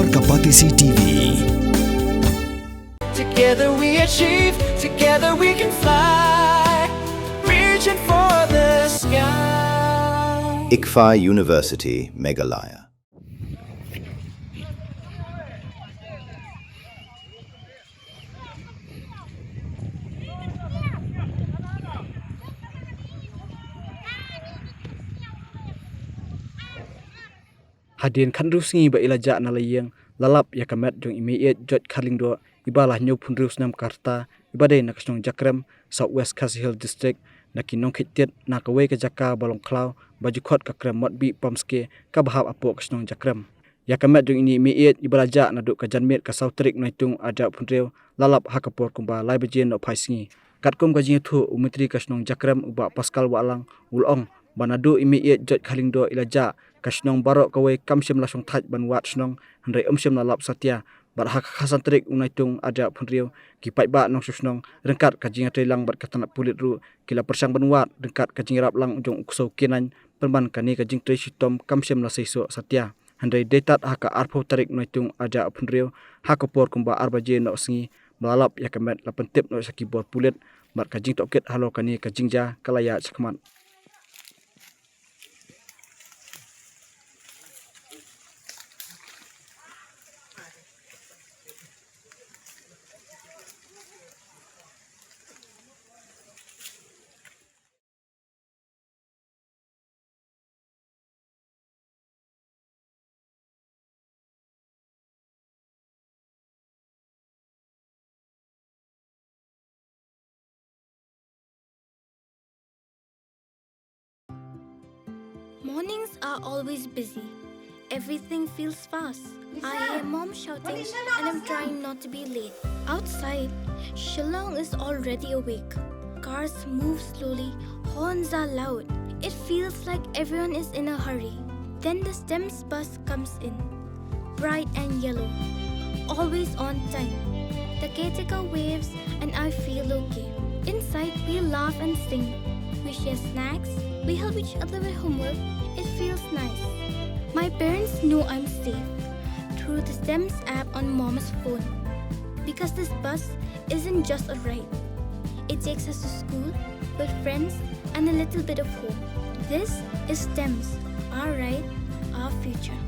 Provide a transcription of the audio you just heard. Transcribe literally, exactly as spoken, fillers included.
Kapatisi T V. Together we achieve, together we can fly, reaching for the sky. ICFAI University, Meghalaya. Hadien khathynriew sngi ba i la jah na la ïing, la lap ïa ka met jong i Meiieit George Kharlyngdoh, iba la hynñiewphew hynriew snem ka rta, iba dei na ka shnong Jakrem, South West Khasi Hills District, na ki nongkheiñ tied na kawei ka jaka ba long khlaw, ba ju khot ka krem Motbih Pamske, kaba hap hapoh ka shnong Jakrem. Ïa ka met jong ine i Meiieit iba la jah naduh ka janmiet ka saw tarik Naitung arhajar arphew hynriew, la lap ha ka por kumba lai baje nohphai sngi. Katkum ka jingïathuh u Myntri ka shnong Jakrem, u Bah Pascal Wahlang, u la ong ba naduh i Meiieit George Kharlyngdoh i la jah, ka shnong baroh kawei kam shym la shongthait ban wad shnong, hynrei ym shym la lap satia. Bad ha ka khatsan tarik u Naitung arhajar arphew hynriew, ki paidbah nongshong shnong, ryngkat ka jingïatreilang bad ka tnat pulit ruh, ki la pyrshang ban wad ryngkat ka jingïarap lang jong u ksew K nine, pynban kane ka jingtrei shitom kam shym la seisoh satia. Hynrei dei tad ha ka arphew tarik Naitung arhajar arphew hynriew, ha ka por kumba ar baje noh sngi, ba la lap ïa ka met, la pyntip noh sha ki bor pulit, bad ka jingtohkit halor kane ka jingjia ka la ïaid shakhmat. Mornings are always busy. Everything feels fast. I hear mom shouting and I'm trying not to be late. Outside, Shillong is already awake. Cars move slowly, horns are loud. It feels like everyone is in a hurry. Then the STEMS bus comes in, bright and yellow, always on time. The caretaker waves and I feel okay. Inside, we laugh and sing. We share snacks. We help each other with homework. It feels nice. My parents know I'm safe through the STEMS app on mom's phone. Because this bus isn't just a ride. It takes us to school, with friends, and a little bit of home. This is STEMS, our ride, our future.